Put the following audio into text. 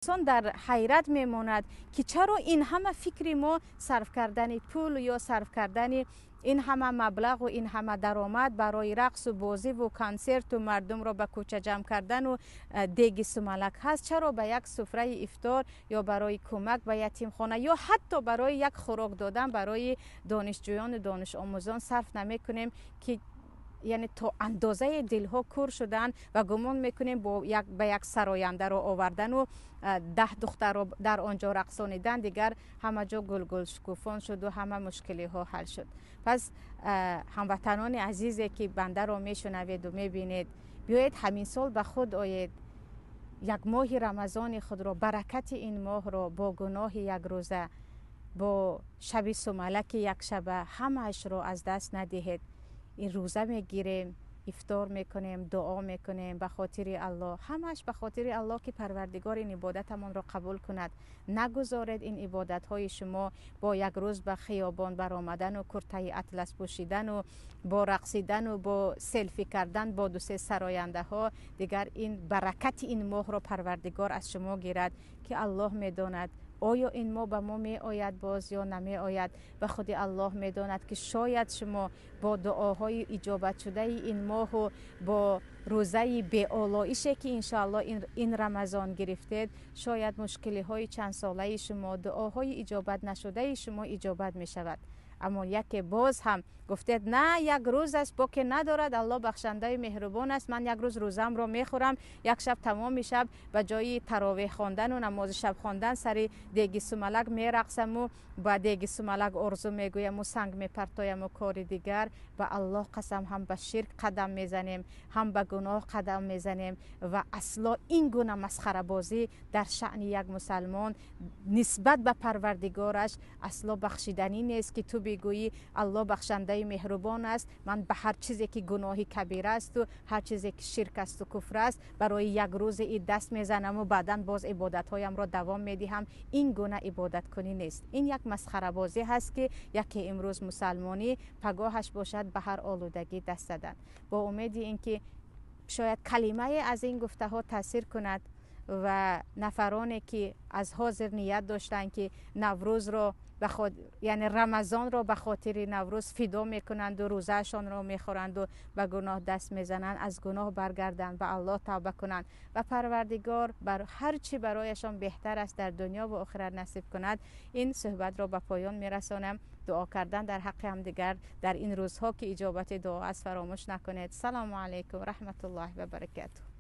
Инсон дар ҳайрат мемонад, ки чаро ин ҳама фикри мо сарф кардани пул ё сарф кардани ин ҳама маблағу ин ҳама даромад барои рақсу бозиву консерту мардумро ба кӯча ҷамъ кардану деги сумалак ҳаст, чаро ба як суфраи ифтор ё барои кӯмак ба ятимхона ё ҳатто барои як хӯрок додан барои донишҷӯёну донишомӯзон сарф намекунем, ки яъне то андозаи дилҳо кур шуданд ва гумон мекунем бо ба як сарояндаро овардану 10 духтарро дар он ҷо рақсонидан дигар ҳама ҷо гулгул шукуфон шуду ҳама мушкилиҳо ҳал шуд. Пас, ҳамватанони азизе, ки бандаро мешунаведу мебинед, биёед, ҳамин сол ба худ оед. Як моҳи Рамазони худро, баракати ин моҳро бо гуноҳи якрӯза, бо шаби сумалаки якшаба ҳамаашро аз даст надиҳед. Ин рӯза мегирем, ифтор мекунем, дуо мекунем ба хотири Аллоҳ, ҳамааш ба хотири Аллоҳ, ки Парвардигор ин ибодатамонро қабул кунад. Нагузоред ин ибодатҳои шумо бо як рӯз ба хиёбон баромадану куртаи атлас пӯшидану бо рақсидану бо селфи кардан бо дусе сарояндаҳо дигар ин баракати ин моҳро Парвардигор аз шумо гирад, ки Аллоҳ медонад, оё ин моҳ ба мо меояд боз ё намеояд. Ба худи Аллоҳ медонад, ки шояд шумо бо дуоҳои иҷобатшудаи ин моҳу бо рӯзаи беолоише, ки иншоаллоҳ ин Рамазон гирифтед, шояд мушкилиҳои чандсолаи шумо, дуоҳои иҷобат нашудаи шумо иҷобат мешавад. Аммо яке боз ҳам гуфтед: на, як рӯз аст, боке надорад, Аллоҳ бахшандаи меҳрубон аст, ман як рӯз рӯзамро мехӯрам, як шаб, тамоми шаб ба ҷои таровеҳ хондану намози шаб хондан сари деги сумалак мерақсаму ба деги сумалак орзу мегӯяму санг мепартояму кори дигар. Ба Аллоҳ қасам, ҳам ба ширк қадам мезанем, ҳам ба гуноҳ қадам мезанем ва асло ин гуна масхарабозӣ дар шаъни як мусалмон нисбат ба Парвардигораш асло бахшиданӣ нест, ки ту бигӯӣ: Аллоҳ бахшандаи меҳрубон аст, ман ба ҳар чизе ки гуноҳи кабира асту ҳар чизе ки ширк асту куфр аст, барои як рӯзи ид даст мезанаму баъдан боз ибодатҳоямро давом медиҳам. Ин гуна ибодаткунӣ нест, ин як масхарабозӣ ҳаст, ки яке имрӯз мусалмонӣ, пагоҳаш бошад ба ҳар олудагӣ даст задан. Бо умеди ин ки шояд калимае аз ин гуфтаҳо таъсир кунад ва нафароне, ки аз ҳозир ният доштанд, ки Наврӯзро, яъне Рамазонро ба хотири Наврӯз фидо мекунанду рӯзаашонро мехӯранду ба гуноҳ даст мезананд, аз гуноҳ баргарданд, ба Аллоҳ тавба кунанд ва Парвардигор бар ҳар чӣ барояшон беҳтар аст дар дунё ва охират насиб кунад. Ин суҳбатро ба поён мерасонам. Дуо кардан дар ҳаққи ҳамдигар дар ин рӯзҳо, ки иҷобати дуо аст, фаромӯш накунед. Салому алайкум, раҳматуллоҳи ва баракатуҳ.